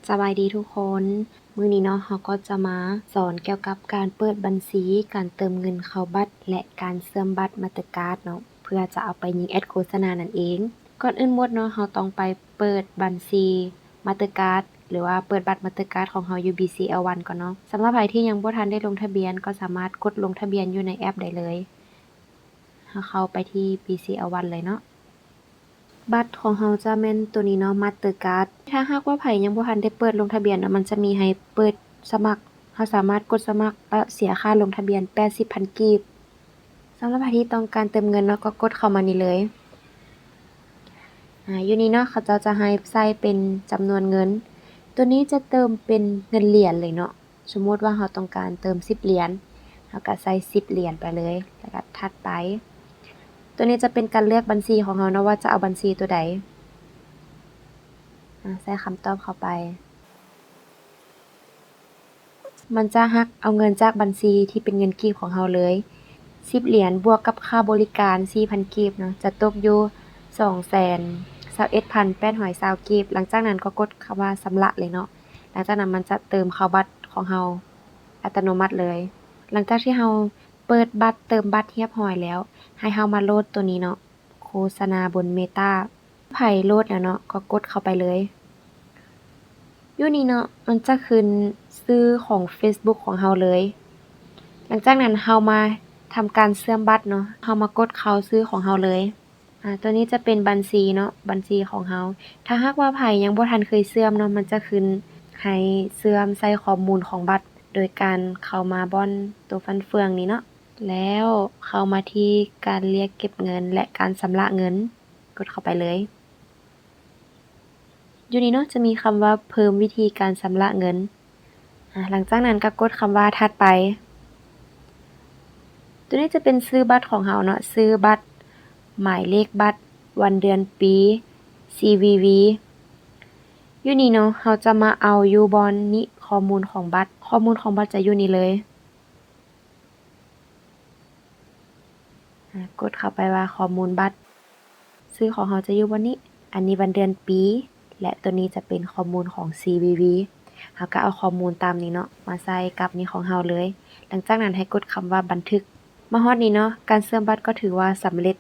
ສະບາຍດີທຸກຄົນ, ມື້ນີ້ເນາະ ເຮົາກໍຈະມາສອນກ່ຽວກັບການເປີດບັນຊີ, ການເຕີມເງິນເຂົ້າບັດ ແລະ ການເຊື່ອມບັດ Mastercard ເນາະ, ເພື່ອຈະເອົາໄປຍິງແອັດໂຄສະນານັ້ນເອງ. ກ່ອນອື່ນໝົດເນາະ, ເຮົາຕ້ອງໄປເປີດບັນຊີ Mastercard ຫຼືວ່າເປີດບັດ Mastercard ຂອງເຮົາຢູ່ BCL One ກ່ອນເນາະ. ສຳລັບໃຜທີ່ຍັງບໍ່ທັນໄດ້ລົງທະບຽນ ກໍສາມາດກົດລົງທະບຽນຢູ່ໃນແອັບໄດ້ເລີຍ. ເຮົາເຂົ້າໄປທີ່ BCL One ເລີຍເນາະ. ບັດຂອງເຮົາຈະແມ່ນໂຕນີ້ເນາະ Mastercard. ຖ້າຫາກວ່າໃຜຍັງບໍ່ທັນໄດ້ເປີດລົງທະບຽນເນາະ, ມັນຈະມີໃຫ້ເປີດສະໝັກ. ເຮົາສາມາດກົດສະໝັກ ແລະ ເສຍຄ່າລົງທະບຽນ ແປດສິບພັນກີບ. ສຳລັບໃຜທີ່ຕ້ອງການເຕີມເງິນເນາະ, ກໍກົດເຂົ້າມານີ້ເລີຍ. ອາ ຢູ່ນີ້ເນາະ, ເຂົາເຈົ້າຈະໃຫ້ໃສ່ເປັນຈຳນວນເງິນ. ໂຕນີ້ຈະເຕີມເປັນເງິນຫຼຽນເລີຍເນາະ. ສົມມຸດວ່າເຮົາຕ້ອງການເຕີມສິບຫຼຽນ, ເຮົາກໍໃສ່ສິບຫຼຽນໄປເລີຍ ແລ້ວກໍຖັດໄປ. ໂຕນີ້ຈະເປັນການເລືອກບັນຊີຂອງເຮົາເນາະ ວ່າຈະເອົາບັນຊີໂຕໃດ. ອາ ໃສ່ຄຳຕອບເຂົ້າໄປ. ມັນຈະຫັກເອົາເງິນຈາກບັນຊີທີ່ເປັນເງິນກີບຂອງເຮົາເລີຍ. ສິບຫຼຽນບວກກັບຄ່າບໍລິການສີ່ພັນກີບເນາະ, ຈະຕົກຢູ່ສອງແສນຊາວເອັດພັນແປດຮ້ອຍຊາວກີບ. ຫຼັງຈາກນັ້ນກໍກົດຄຳວ່າຊຳລະເລີຍເນາະ. ຫຼັງຈາກນັ້ນມັນຈະເຕີມເຂົ້າບັດຂອງເຮົາອັດຕະໂນມັດເລີຍ. ຫຼັງຈາກທີ່ເຮົາເປີດບັດ, ເຕີມບັດຮຽບຮ້ອຍແລ້ວ, ໃຫ້ເຮົາມາໂຫຼດໂຕນີ້ເນາະ, ໂຄສະນາບົນ Meta. ໃຜໂຫຼດແລ້ວເນາະ, ກໍກົດເຂົ້າໄປເລີຍ. ຢູ່ນີ້ເນາະ, ມັນຈະຂຶ້ນຊື່ຂອງ Facebook ຂອງເຮົາເລີຍ. ຫຼັງຈາກນັ້ນເຮົາມາທຳການເຊື່ອມບັດເນາະ, ເຮົາມາກົດເຂົ້າຊື່ຂອງເຮົາເລີຍ. ອາ ໂຕນີ້ຈະເປັນບັນຊີເນາະ, ບັນຊີຂອງເຮົາ. ຖ້າຫາກວ່າໃຜຍັງບໍ່ທັນເຄີຍເຊື່ອມເນາະ, ມັນຈະຂຶ້ນໃຫ້ເຊື່ອມໃສ່ຂໍ້ມູນຂອງບັດ ໂດຍການເຂົ້າມາບ່ອນໂຕຟັນເຟືອງນີ້ເນາະ, ແລ້ວເຂົ້າມາທີ່ການລຽກເກັບເງິນ ແລະ ການຊຳລະເງິນ, ກົດເຂົ້າໄປເລີຍ. ຢູ່ນີ້ເນາະ, ຈະມີຄຳວ່າເພີ່ມວິທີການຊຳລະເງິນ. ອາ ຫຼັງຈາກນັ້ນກໍກົດຄຳວ່າຖັດໄປ. ໂຕນີ້ຈະເປັນຊື່ບັດຂອງເຮົາເນາະ, ຊື່ບັດ, ໝາຍເລກບັດ, ວັນເດືອນປີ, ຊີວີວີ. ຢູ່ນີ້ເນາະ, ເຮົາຈະມາເອົາຢູ່ບ່ອນນີ້, ຂໍ້ມູນຂອງບັດ. ຂໍ້ມູນຂອງບັດຈະຢູ່ນີ້ເລີຍ. ອາ ກົດເຂົ້າໄປວ່າຂໍ້ມູນບັດ. ຊື່ຂອງເຮົາຈະຢູ່ບ່ອນນີ້. ອັນນີ້ວັນເດືອນປີ ແລະ ໂຕນີ້ຈະເປັນຂໍ້ມູນຂອງ ຊີວີວີ. ເຮົາກໍເອົາຂໍ້ມູນຕາມນີ້ເນາະ ມາໃສ່ກັບນີ້ຂອງເຮົາເລີຍ. ຫຼັງຈາກນັ້ນໃຫ້ກົດຄຳວ່າບັນທຶກ. ມາຮອດນີ້ເນາະ, ການເຊື່ອມບັດກໍຖືວ່າສຳເລັດ.